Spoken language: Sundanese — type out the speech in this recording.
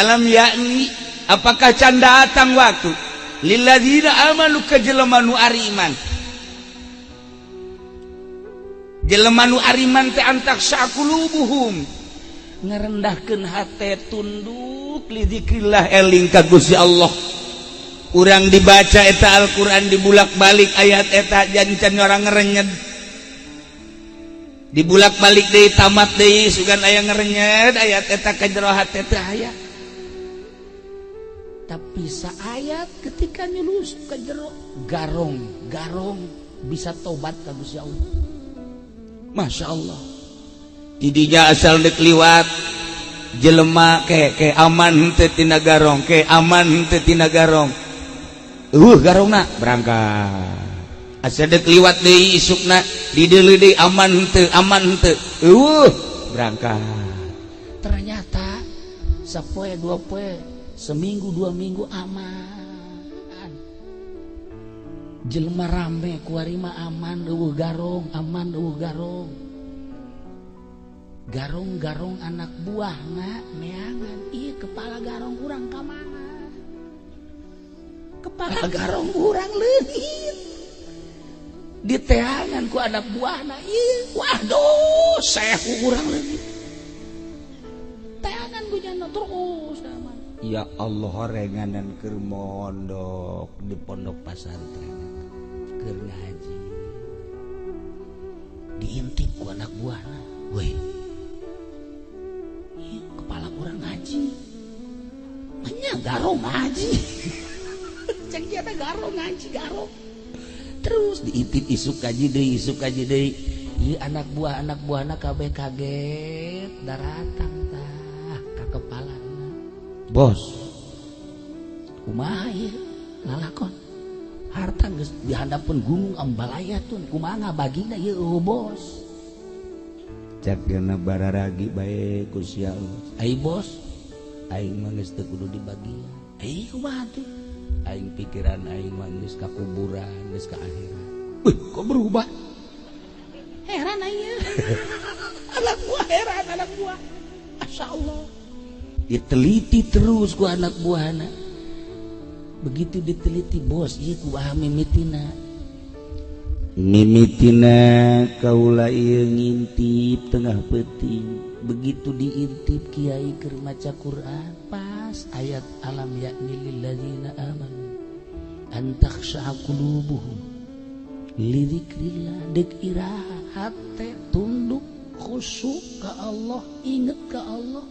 Alam yakni, apakah can datang waktu, lilladzina amanu, ka jelema nu ariman, jelema nu ariman teh, an takhsya'a qulubuhum, ngarendahkeun hate, tunduk, li dzikrillah, eling ka Gusti Allah. Urang dibaca eta Al-Qur'an, dibulak-balik ayat eta, jancan orang ngerenyed, dibulak-balik deui, tamat deui, sugan aya ngerenyed ayat eta ka jero hate teh aya. Tapi saayat ketika nyulusuk ke jero, garong garong bisa tobat ka Gusti Allah. Masya Allah, tidinya asal dek liwat jelema ke ke aman henteu tina garong, ke aman henteu tina garong, garongna berangkat. Asa dek liwat deui isukna, dideuleu deui, aman henteu, aman henteu, berangkat. Ternyata sapoe dua poe, seminggu 2 minggu aman. Jelema rame kuari mah aman, euweuh garong, aman, euweuh garong. Garong-garong anak buah na neangan, "Ih, kepala garong urang ka mana? Kepala garong urang leungit." Diteangan ku anak buahna. "Ih, waduh, sehu urang leungit." Teangan ku jana terus aman. Ya Allah, horenganan keur mondok di pondok pasantren, keur ngaji, diintip ku anak buahna. "Weh, ieu kepala urang ngaji." Nya garong ngaji. Cek dia teh garong ngaji, garong. Terus diintip, isuk kaji deui, isuk kaji deui. Ieu anak buah, anak buahna kabeh kaget, daratang tah ka kepalana. "Bos, kumaha ieu lalakon? Harta geus di handapeun gunung Ambalayatun, kumaha ngabagina ieu, eueuh bos?" Cak dina, "Bararagi bae ku sia." "Ai bos, aing mah geus teu kudu dibagi." "Ai kumaha tuh?" "Aing pikiran aing mah geus ka kuburan, geus ka akhirat." "Wih, kok berubah?" Heran aing, anak buah heran, anak buah. Masya Allah, diteliti terus ku anak buahna. Begitu diteliti, "Bos, ieu kumaha mimitina?" "Mimitina kaula ieu ngintip tengah peuting." Begitu diintip, kiai keur maca Quran, pas ayat alam ya'ni lilladzina amanu an takhsha'a qulubuhum li dzikrillah. Dek iraha hate tunduk, khusyuk ke Allah, inget ke Allah?